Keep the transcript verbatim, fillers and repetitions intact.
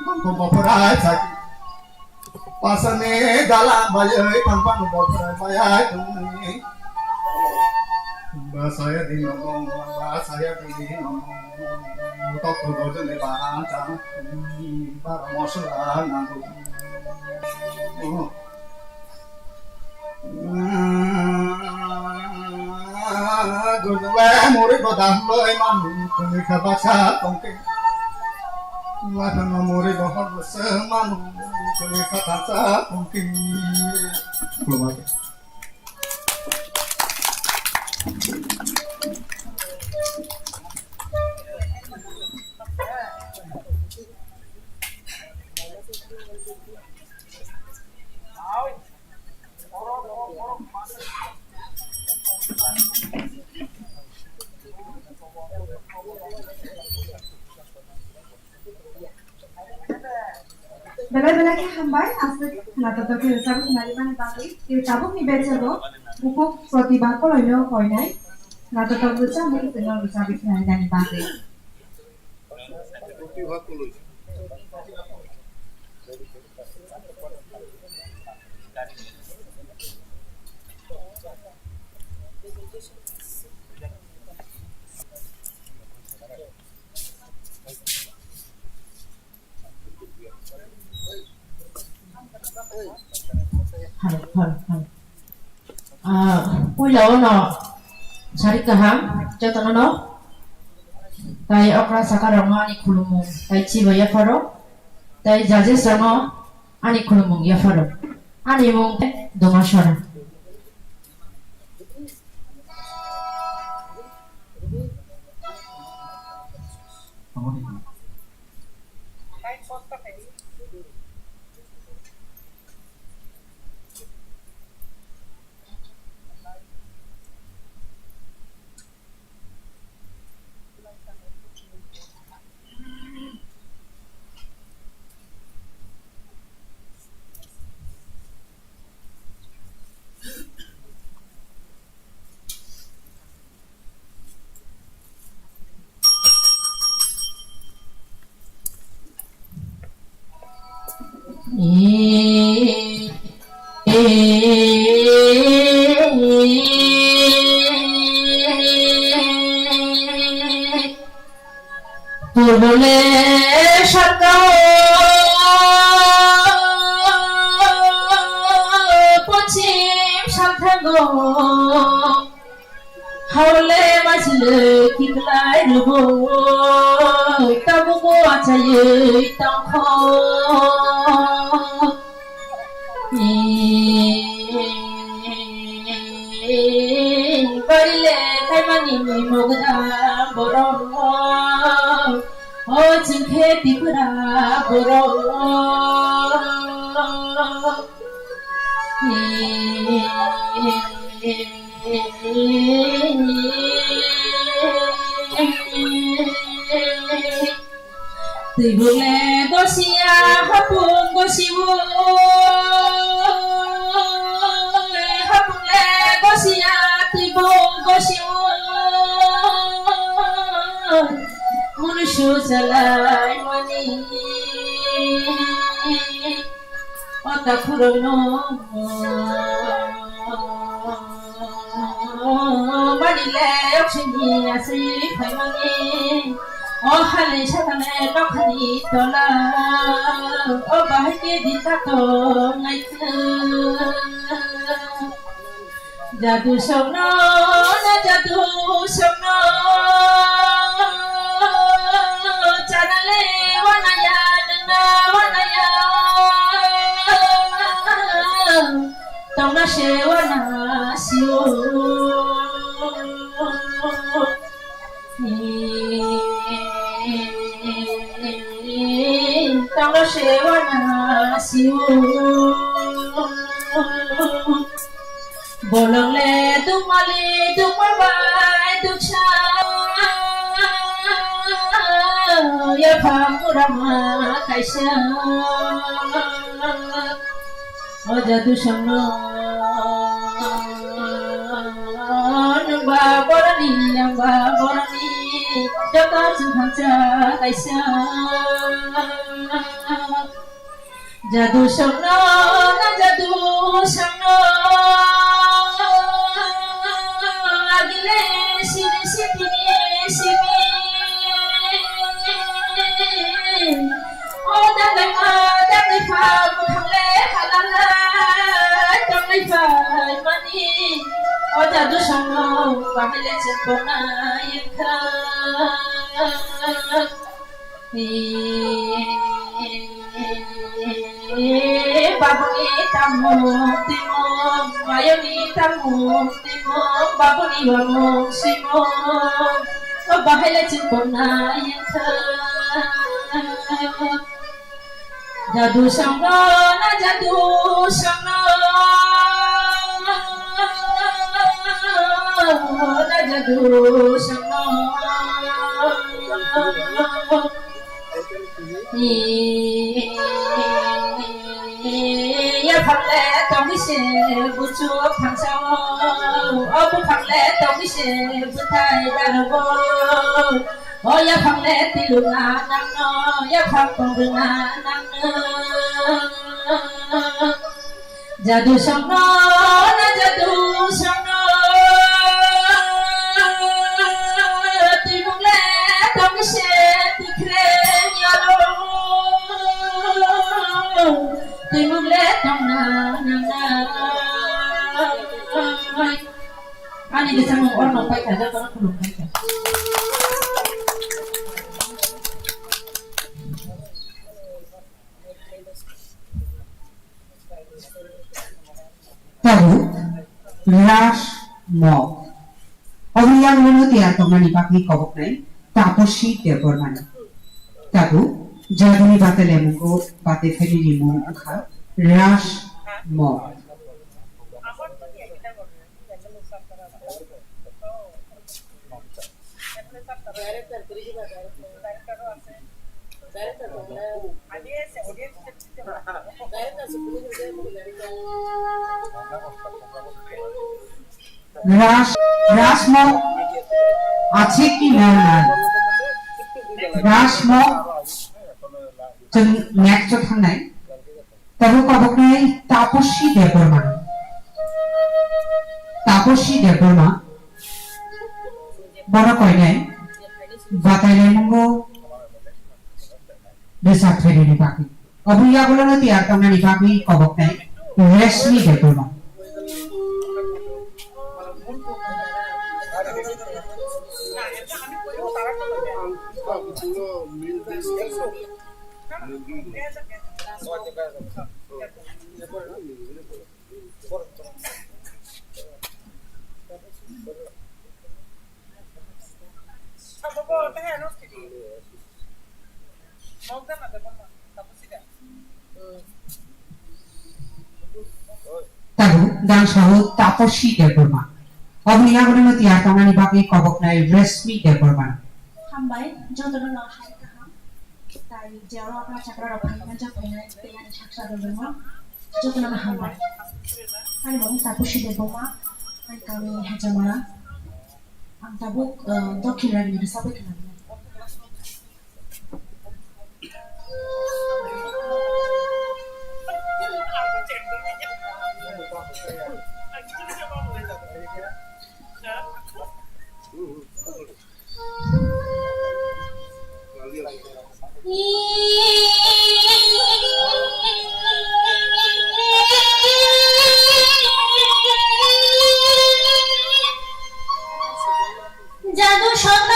Bongkho boprai sak. Pasani dala bayai tangpang boprai bayai tongni. Basaya di nomo, basaya di nomo. Tokto dojone bahan tang. Bar mosla nangu. Gunwe muri bodam loi manu kuni kha baksa tongke. Latano muri bohor se manu kuni kha baksa tongke. Khulumkha. Belai belai khe hambai, aswk naithotok khe rwchapwi khwnarwmani bagwi. Tei tabukni bechelo bukhuk Pratibha Koloino koinai naithotok rwchapmung tongno rwchapwi khwnarwmani bagwi. Hal, hal, hal. Ah, puila ono sari kaham jotono no. Tai okra saka rokno ani khulumung, tai chiba yapharo, tai judges rokno ani khulumung yapharo. Ani mung Domasora. Purbole sakao pochim salthango, haole majle kiklai rubo, tabuko achayoi tongkho. Barile kaimani mugda borok, o chwngkhe Tripura borok. Twi bwle gosiya, hapung gosiwo, hapung le gosiya, twi bung gosiwo. Munu sujalai mani. O takhurokno manile oksini aswk phaimani. O halai sakale nokhani tola. O bahai khe di tato naikhe. Jadu songno, na jadu songno, chanale wanaya, nangna wanaya, tongna se wana sio. Tamo sewana siu. Bolong le dukmali dukma bai duksa. Ya phamurama kaisa. O jadu songno nungba borani nungba borani. Joto chwng hamsa kaisa. Jadu songno, na jadu songno. Agile sini sitini sini. O dagai ma dagai pha, bwkhangle halala tonglai phai mani. O jadu songno, bahai le chwng tongnai wngkha. Babuni tamo timo, mayoni tamo timo, babuni wamo simo, o bahai le chwng tongnai wngkha. Jadu songno, na jadu songno, na jadu songno. Yaphangle tongwi se buchuk thangsao, o buphangle tongwi se bwthai darogo. O yaphangle tiluna nangno, yaphang tongrwna nangno. Jadu songno, na jadu songno, twi mukle tongwi se tikre yaro, twi mukle tongna nangna. Ani bwskango orno paikha, jotono khulum paikha. Tabuk Rashmo. Oboni yagulono tiyar tongmani bagwi koboknai Taposi Debbarmano. Tabuk jaduni bate lemungo bate phainani mung wngkha Rashmo. Ras, Rasmo achik ni nang nang. Rasmo chwng next o thangnai. Tabuk koboknai Taposi Debbarma. Taposi Debbarma. Bono koinai. Batai lai mungo. Bwsa phainani bagwi. Obo yagulono tiyar tongnani bagwi koboknai Rashmi Debbarma. Tabuk dang sahu Taposi Debbarma. Oboni yagulono tiyar tongnani bagwi koboknai Rashmi Debbarma. Hambai, jotono no hai kaham. Tai jero apna chakra rok hai manja phainai tei ani saksa rok rwma. Jotono no hambai. Ani mung Taposi Debbarma, ani kami Hajamara. Ang tabuk, eh, Dokhin Rani ni sabai khna. Jadu song